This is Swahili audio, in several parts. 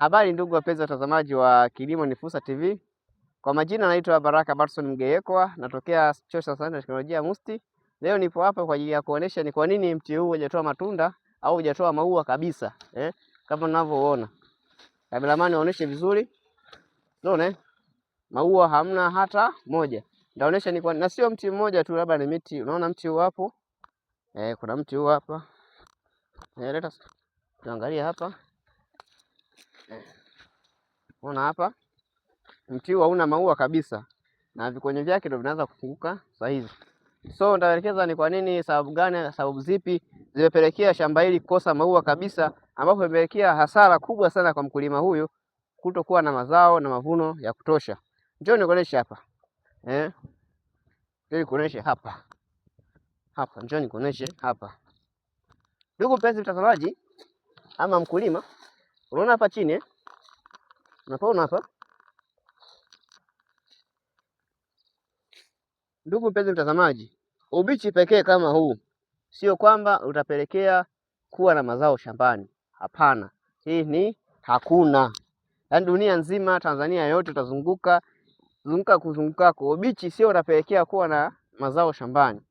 Habari ndugu wapenzi watazamaji wa Kilimo ni Fursa TV. Kwa majina naitwa Baraka Barson Mgeyekwa, natokea Chuo cha Sayansi na Teknolojia MUST. Leo nipo hapa kwa ajili ya kuonesha ni kwa nini mti huu hujatoa matunda au hujatoa maua kabisa, eh? Kama unavyoona. Kameramani waoneshe vizuri. Unaona? Maua hamna hata moja. Nitaonesha ni kwa na sio mti mmoja tu, labda ni miti. Unaona mti huu hapo? Kuna mti huu hapa. Leta tuangalie hapa. Unaona hapa? Mti huu hauna maua kabisa na vikonyo vyake ndio vinaanza kufunguka sasa hivi. So nitaelekeza ni kwa nini, sababu gani, sababu zipi zimepelekea shamba hili kukosa maua kabisa, ambapo imepelekea hasara kubwa sana kwa mkulima huyu kutokuwa na mazao na mavuno ya kutosha. Njoo nikuoneshe hapa. Njoo nikuoneshe hapa. Hapa, njoo nikuoneshe hapa. Ndugu mpenzi mtazamaji ama mkulima, unaona hapa chini? Unapaona hapa? Ndugu mpenzi mtazamaji, ubichi pekee kama huu sio kwamba utapelekea kuwa na mazao shambani. Hapana, hii ni hakuna. Yaani dunia nzima, Tanzania yote utazunguka zunguka kuzunguka kwa ubichi sio utapelekea kuwa na mazao shambani.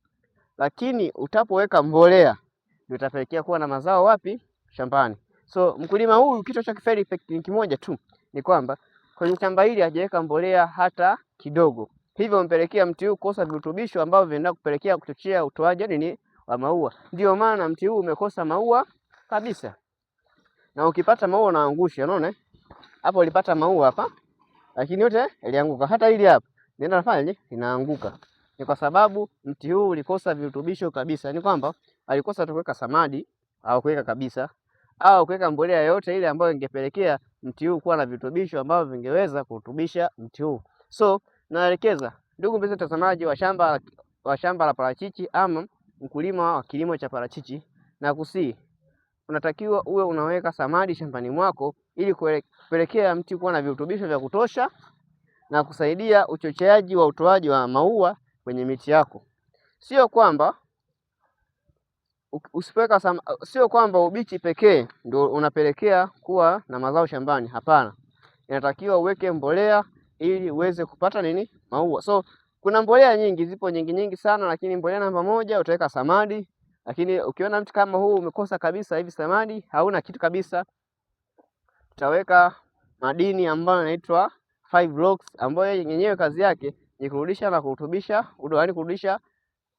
Lakini utapoweka mbolea ndio utapelekea kuwa na mazao wapi? Shambani. So mkulima huyu kitu cha kifeli ni kimoja tu, ni kwamba kwenye shamba hili hajaweka mbolea hata kidogo. Hivyo umpelekea mti huu kukosa virutubisho ambavyo vinaenda kupelekea kuchochea utoaji nini wa maua. Ndio maana mti huu umekosa maua kabisa. Na ukipata maua unaangusha, unaona? Hapo ulipata maua hapa, lakini yote yalianguka. Hata hili hapa nenda nafanya inaanguka. Ni kwa sababu mti huu ulikosa virutubisho kabisa. Ni kwamba alikosa tu kuweka samadi au kuweka kabisa au kuweka mbolea yoyote ile ambayo ingepelekea mti huu kuwa na virutubisho ambavyo vingeweza kurutubisha mti huu. So naelekeza ndugu mpenzi mtazamaji wa shamba la parachichi ama mkulima wa kilimo cha parachichi, na kusii unatakiwa uwe unaweka samadi shambani mwako ili kupelekea mti kuwa na virutubisho vya kutosha na kusaidia uchocheaji wa utoaji wa maua kwenye miti yako. Sio kwamba usipoweka sio kwamba ubichi pekee ndio unapelekea kuwa na mazao shambani. Hapana, inatakiwa uweke mbolea ili uweze kupata nini? Maua. So kuna mbolea nyingi, zipo nyingi nyingi sana, lakini mbolea namba moja utaweka samadi. Lakini ukiona mti kama huu umekosa kabisa hivi samadi, hauna kitu kabisa, utaweka madini ambayo yanaitwa 5 blocks, ambayo yenyewe kazi yake ni kurudisha na kurutubisha udongo, yaani kurudisha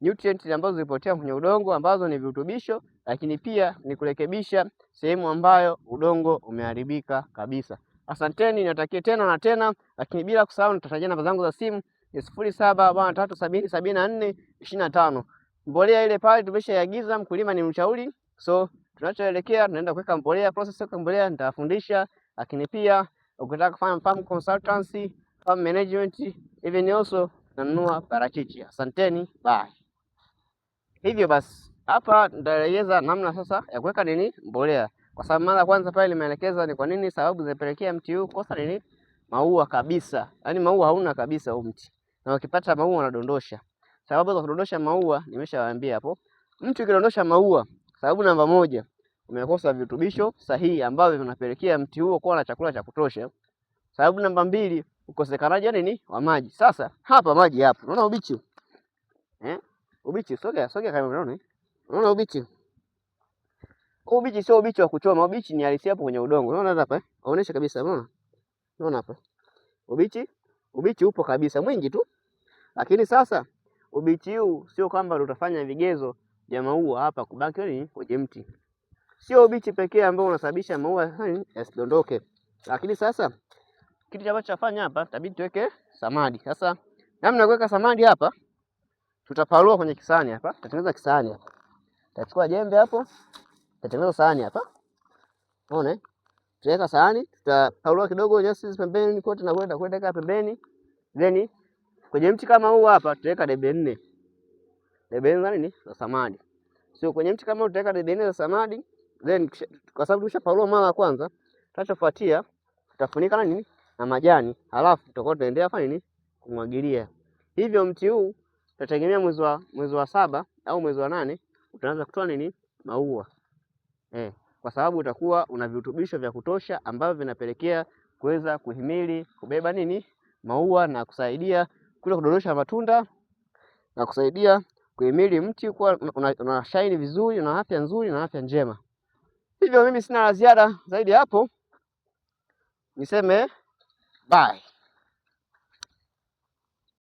nutrients ambazo zilipotea kwenye udongo ambazo ni virutubisho, lakini pia ni kurekebisha sehemu ambayo udongo umeharibika kabisa. Asanteni, niwatakie tena na tena, lakini bila kusahau nitatajia namba zangu za simu ni 0743707425. Mbolea ile pale tumeshaiagiza, mkulima ni mshauri. So tunachoelekea tunaenda kuweka mbolea, process ya kuweka mbolea nitawafundisha, lakini pia ukitaka kufanya farm consultancy, farm management, even also nanunua parachichi. Asanteni, bye. Hivyo basi hapa nitaeleza namna sasa ya kuweka nini mbolea, kwa sababu mara kwanza pale nimeelekeza ni kwa nini sababu zinapelekea mti huu kukosa nini maua kabisa. Yaani maua hauna kabisa huu mti, na ukipata maua unadondosha. Sababu za kudondosha maua nimeshawaambia hapo. Mti ukidondosha maua, sababu namba moja, umekosa virutubisho sahihi ambavyo vinapelekea mti huo kuwa na chakula cha kutosha. Sababu namba mbili, ukosekanaji nini wa maji. Sasa hapa maji yapo. Unaona ubichi? Ubichi, sogea, sogea kama unaona. Unaona ubichi? Ubichi sio ubichi wa kuchoma, ubichi ni halisi hapo kwenye udongo. Unaona hapa? Waonesha kabisa, unaona? Unaona hapa? Ubichi, ubichi upo kabisa mwingi tu. Lakini sasa ubichi huu sio kwamba utafanya vigezo vya maua hapa kubaki nini kwenye mti. Sio ubichi pekee ambao unasababisha maua yasidondoke. Lakini sasa kitu ambacho chafanya hapa, itabidi tuweke samadi. Sasa namna ya kuweka samadi hapa, tutapalua kwenye kisahani hapa, tutatengeneza kisahani hapa. Tutachukua jembe hapo, tutatengeneza sahani hapa. Unaona? Tutaweka sahani, tutapalua kidogo nyasi pembeni kote na kwenda kwenda pembeni. Then kwenye mti kama huu hapa tutaweka debe 4. Debe 4 za nini? Za samadi. So kwenye mti kama huu tutaweka debe 4 za samadi, then kwa sababu tumeshapalua mara ya kwanza, tunachofuatia tutafunika na nini? Na majani, halafu tutakuwa tunaendelea kufanya nini? Kumwagilia. Hivyo mti huu tutategemea mwezi wa 7 au mwezi wa 8 utaanza kutoa nini? Maua. kwa sababu utakuwa una virutubisho vya kutosha ambavyo vinapelekea kuweza kuhimili kubeba nini maua na kusaidia kule kudondosha matunda na kusaidia kuhimili mti kuwa una shine vizuri, una afya nzuri na afya njema. Hivyo mimi sina la ziada zaidi hapo, niseme bye.